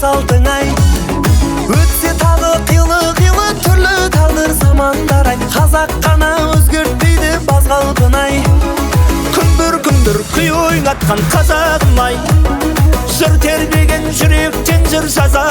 салтың ай. Өтсе тағы қилы-қилы түрлі тағдыр замандар ай, қазақ қана өзгертпейді баз қалпын ай. Күмбір күмбір күй ойнатқан қазағым ай, жыр тербеген жүректен жыр жаза.